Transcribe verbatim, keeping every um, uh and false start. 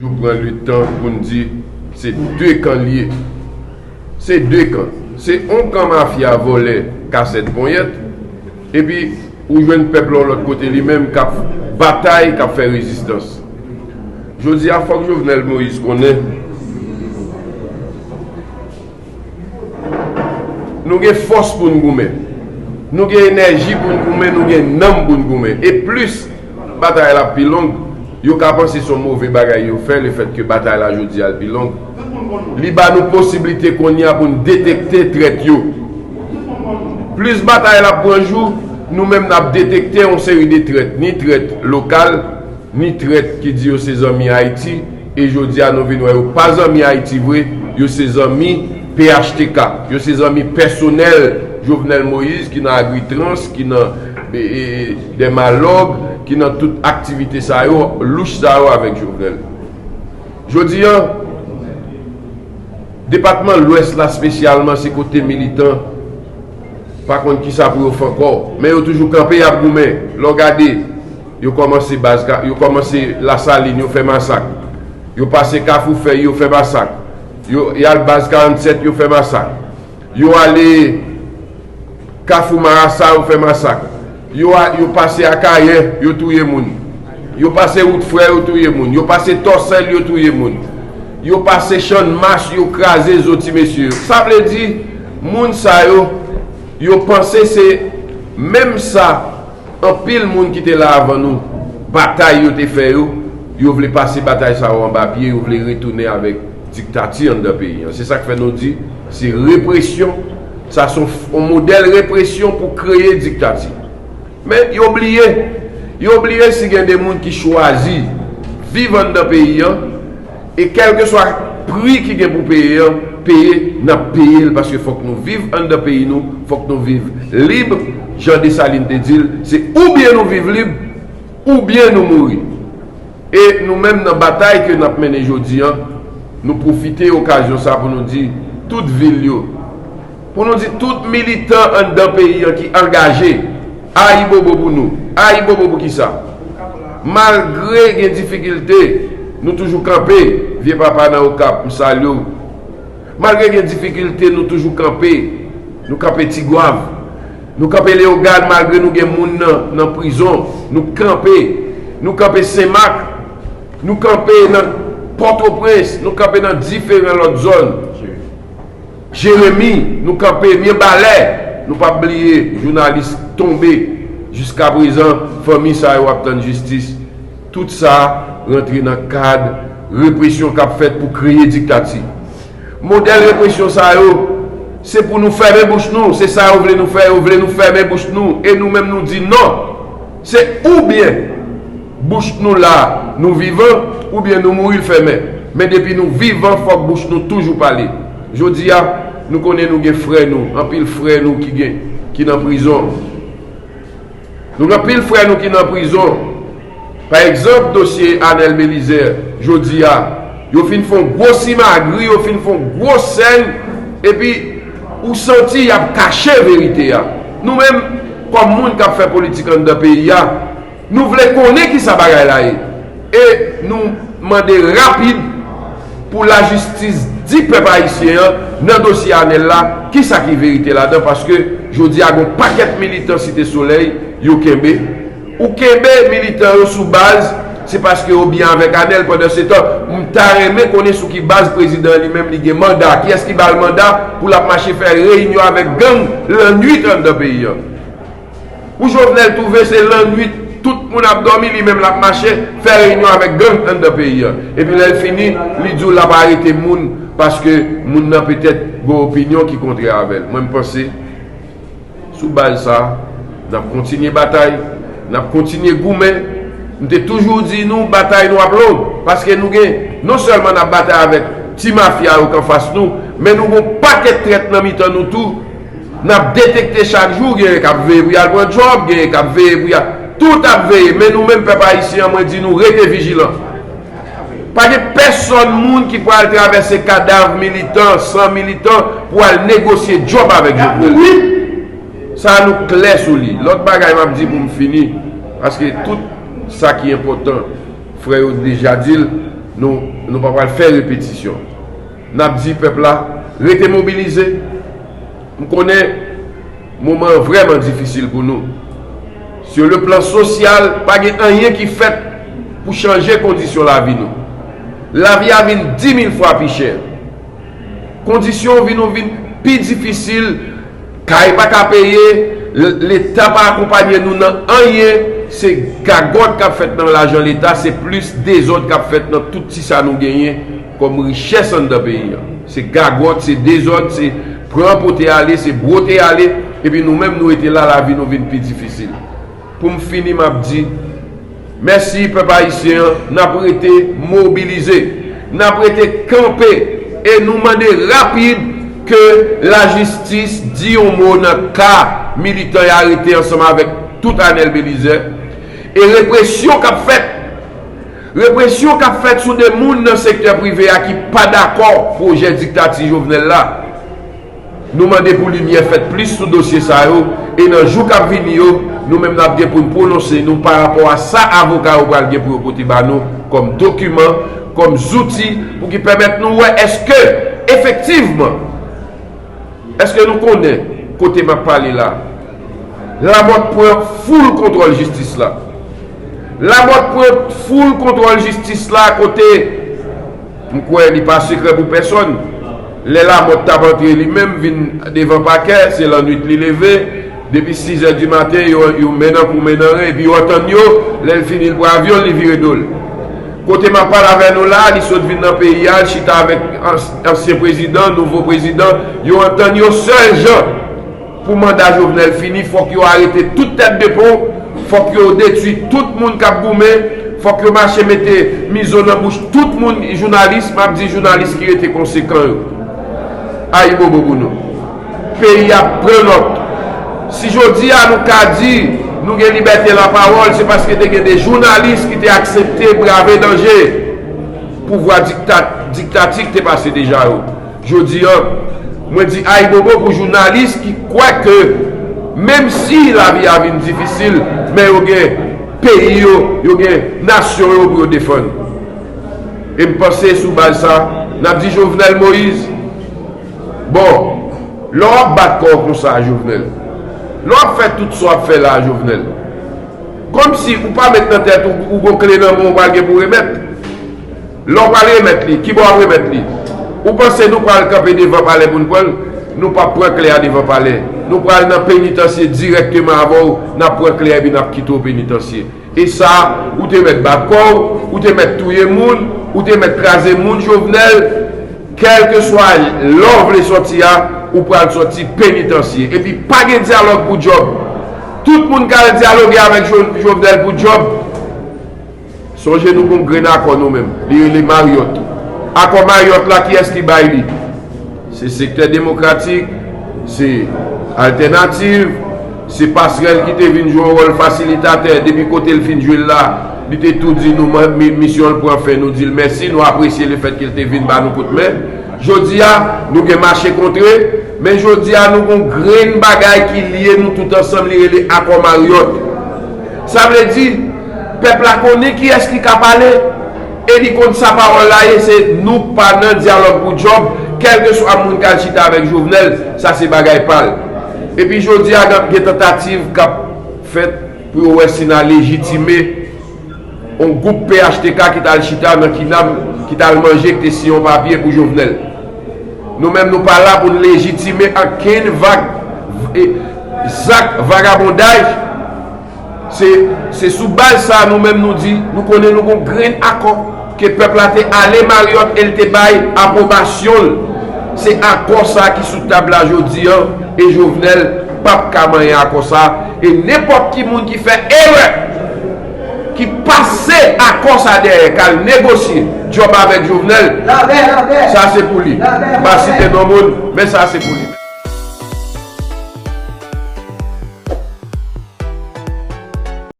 Toujou pran letan pou n di se de kan l ye. Se de kan. Se yon kan mafya, vòlè, kasèt, ponyèt, epi ou jwenn pèp la yon lòt kote li menm k ap batay, k ap fè rezistans. Jodi a, fòk Jovenel Moïse konnen nou gen fòs pou n goumen. Nou gen enèji pou n goumen, nou gen nanm pou n goumen. E plis batay la ap pi long, yo ka panse se yon move bagay yo fè, lefètke batay la jodi a l pi long. Li ba nou posiblite kounye a pou n detekte trèt yo. Plis batay la ap pran jou, nou menm n ap detekte yon seri de trèt, ni trèt lokal, ni trèt ki di yo se zanmi Ayiti, e jodi a nou vin wè yo pa zanmi Ayiti vre, yo se zanmi P H T K, yo se zanmi pèsonèl Jovenel Moïse ki nan Agritrans, ki nan e, e, e, Dèmalòg, ki nan tout aktivite sa yo, louch sa yo avèk Jovenel. Jodi a, depatman Lwès la espesyalman se kote militan pa konn kisa pou yo fè ankò, men yo toujou kanpe, y ap goumen. Lè w gade, yo kòmanse baz Ka-, yo kòmanse Lasalin, yo fè masak. Yo pase Kafou Fèy, yo fè masak. Yo, y al baz karannsèt, yo fè masak. Yo ale Kafou Marasa, yo fè masak. Yo a, yo pase Akayè, yo touye moun. Yo pase Wout Frè, yo touye moun. Yo pase Tòsèl, yo touye moun. Yo pase Channmas, yo kraze zo ti mesye yo. Sa vle di, moun sa yo, yo panse se menm sa anpil moun ki te la avan nou, batay yo te fè yo, yo vle pase batay sa yo anba pye, yo vle retounen avèk diktati anndan peyi an. Se sa k fè nou di, se represyon, sa se yon f-, yon modèl represyon pou kreye diktati. Men yo bliye, yo bliye si gen de moun ki chwazi viv anndan peyi an, e kèlkeswa pri ki gen pou peye an, peye, n ap peye l, paske fòk nou viv anndan peyi nou, fòk nou viv lib, jan Desalin te di l, se oubyen nou viv lib, oubyen nou mouri. E nou menm nan batay ke n ap mennen jodi an, nou pwofite okazyon sa pou nou di tout vil yo, pou nou di tout militan anndan peyi an ki angaje, ayibobo pou nou. Ayibobo pou kisa? Malgre gen difikilte, nou toujou kanpe. Vye papa nan Okap, m salye w. Malgre gen difikilte, nou toujou kanpe. Nou kanpe Tigwav. Nou kanpe Leyogàn, malgre nou gen moun nan, nan prizon. Nou kanpe. Nou kanpe Senmak. Nou kanpe nan Pòtoprens. Nou kanpe nan diferan lòt zòn. Jeremi, nou kanpe Mibalè. Nou p ap bliye, jounalis tonbe. Jiskaprezan, fanmi sa yo ap tann jistis. Tout sa rantre nan kad represyon k ap fèt pou kreye diktati. Modèl represyon sa yo, se pou nou fèmen bouch nou. Se sa yo vle nou fè, yo vle nou fèmen bouch nou. E nou menm nou di non. Se oubyen bouch nou la, nou vivan, oubyen nou mouri, l fèmen. Men depi nou vivan, fòk bouch nou toujou pale. Jodi a, nou konnen nou gen frè nou, anpil frè nou ki gen, ki nan prizon. Nou gen anpil frè nou ki nan prizon. Pa egzanp, dosye Anèl Belizè, jodi a, yo fin fè yon gwo simagri, yo fin fè yon gwo sèn, epi ou santi y ap kache verite a. Nou menm, kòm moun k ap fè politik anndan peyi a, nou vle konnen kisa bagay la ye. E nou mande rapid pou lajistis di pèp ayisyen an nan dosye Anèl la, kisa ki verite ladan, paske jodi a gon pakèt militan Site Solèy yo kenbe. Ou kenbe militan yo sou baz, se paske yo byen avèk Anèl. Pandansetan, m ta renmen konnen sou ki baz prezidan an li menm li gen manda. Kiyès ki ba l manda pou l ap mache fè reyinyon avèk gang lannwit anndan peyi an? Pou Jovenel twouve se lannwit, tout moun ap dòmi, li menm l ap mache fè reyinyon avèk gang anndan peyi an. Epi lè l fini, li di w l ap arete moun paske moun nan petèt gen opinyon ki kontrè avè l. Mwen, m panse, sou baz sa, n ap kontinye batay, n ap kontinye goumen. M te toujou di nou, batay nou ap long, paske nou gen, non sèlman n ap batay avèk ti mafya yo k anfas nou, men nou gen yon pakèt trèt nan mitan nou tou. N ap detekte chak jou, genyen k ap veye pou y al pran djòb, genyen k ap veye pou y al, tout ap veye, men nou menm pèp ayisyen an, mwen di nou, rete vijilan. Pa gen pèsonn moun ki pral travèse kadav militan, san militan, pou al negosye djòb avèk Jovenel. Sa nou klè sou li. Lòt bagay m ap di pou m fini, paske tout sa ki enpòtan, frè yo deja di l, Nou, nou pa pral fè repetisyon. N ap di pèp la, rete mobilize. M konnen moman an vrèman difisil pou nou. Sur le plan sosyal, pa gen anyen ki fèt pou chanje kondisyon lavi nou. Lavi a vin di mil fwa pi chè. Kondisyon vin, nou vin pi difisil, kay pa ka peye, l- Leta pa akonpanye nou nan anyen, se gagòt k ap fèt nan lajan Leta, se plis dezòd k ap fèt nan tout ti sa nou genyen kòm richès anndan peyi a. Se gagòt, se dezòd, se pran pote ale, se bwote ale, epi nou menm nou rete la, lavi nou vin pi difisil. Pou m fini, m ap di, mèsi pèp ayisyen an, n ap rete mobilize, n ap rete kanpe, e nou mande rapid ke lajistis di yon mo nan ka militan y arete ansanm avèk tout Anèl Belizè, e represyon k ap fèt, represyon k ap fèt sou de moun nan sektè prive a ki pa dakò pwojè diktati Jovenel la. Nou mande pou limyè fèt plis sou dosye sa yo, e nan jou k ap vini yo, nou menm n ap gen pou n pwononse nou pa rapò a sa avoka yo pral gen pou yo pote ba nou kòm dokiman, kòm zouti pou ki pèmèt nou wè èske efektivman, èske nou konnen kote m ap pale la, Lamòt pran full kontwòl jistis la. Lamòt pran full kontwòl jistis la kote M kwè li pa sekrè pou pèsonn. Lè Lamòt t ap antre li menm vin devan pakè, se lannwit li leve. Depi sizè di maten, yo, yo men nan kou men nan ren, epi yo antann yo, lè l fini l pran avyon l, li vire do l. Kote m ap pale avè nou la, li sot vin nan peyi a, l chita avèk ans- ansyen prezidan, nouvo prezidan, yo antann yo sèl jan. Pou manda Jovenel fini, fòk yo arete tout tèt de pon, fòk yo detwi tout moun k ap goumen, fòk yo mache mete mizo nan bouch tout moun, jounalis, m ap di jounalis ki rete konsekan yo. Ayibobo pou nou. Peyi ap pran nòt. Si jodi a nou ka di nou gen libète lapawòl, se paske te gen de jounalis ki te aksepte brave danje pouvwa dikta- diktatik te pase deja yo. Jodi a, mwen di ayibobo pou jounalis ki kwè ke menm si lavi a vin difisil, men yo gen peyi yo, yo gen nasyon yo pou yo defann. E m panse sou baz sa, n ap di Jovenel Moïse, bon, lè w ap bat kò w konsa a Jovenel, lè w ap fè tout sa w ap fè la a Jovenel, kòmsi ou pa met nan tèt ou, ou gon kle nan men w, ou pral gen pou remèt. Lè w pral remèt li, kibò w ap remèt li? Ou panse nou pral kanpe devan palè pou n pran l? Nou p ap pran kle a devan palè. Nou pral nan penitansye dirèkteman avè w, n ap pran kle a epi n ap kite w penitansye. E sa, ou te mèt bat kò w, ou te mèt touye moun, ou te mèt kraze moun, Jovenel, kèlkeswa lè w vle sòti a, ou pral sòti penitansye. Epi pa gen dyalòg pou djòb. Tout moun k al dyaloge avèk Jo- Jovenel pou djòb, Sonje nou gon grenn akò nou menm. Li rele Marriott. Akò Marriott la, kiyès ki bay li? Se sektè demokratik, se altènativ, se pasrèl ki te vin jwe yon wòl fasilitatè depi kote l fin jwe l la. Li te tou di nou man- mi- misyon l pran fen, nou di l mèsi, nou apresye lefètke l te vin ba nou kout men. Jodi a, nou gen mache kontre, men jodi a nou gon grenn bagay ki lye nou tout ansanm, li rele akò Marriott. Sa vle di, pèp la konnen kiyès ki ka pale, e li konn sa pawòl la ye, se nou pa nan dyalòg pou djòb, kèlkeswa moun k al chita avèk Jovenel, sa se bagay pa l. Epi jodi a, gen tantativ k ap fèt pou yo wè si n a lejitime yon gwoup P H T K ki t al chita nan kinab, ki t al manje, ki te siyen yon papye pou Jovenel. Nou menm, nou pa la pou n lejitime ankenn vag, e, zak vagabondaj. Se, se sou baz sa a nou menm nou di, nou konnen nou gon grenn akò ke pèp la te ale Marriott e l te bay apwobasyon l. Se akò sa a ki sou tab la jodi a, e Jovenel p ap ka manyen akò sa a, e nenpòt ki moun ki fè erè, ki pase akò sa dèyè, k al negosye djòb avèk Jovenel, sa se pou li. M pa site non moun, men sa se pou li.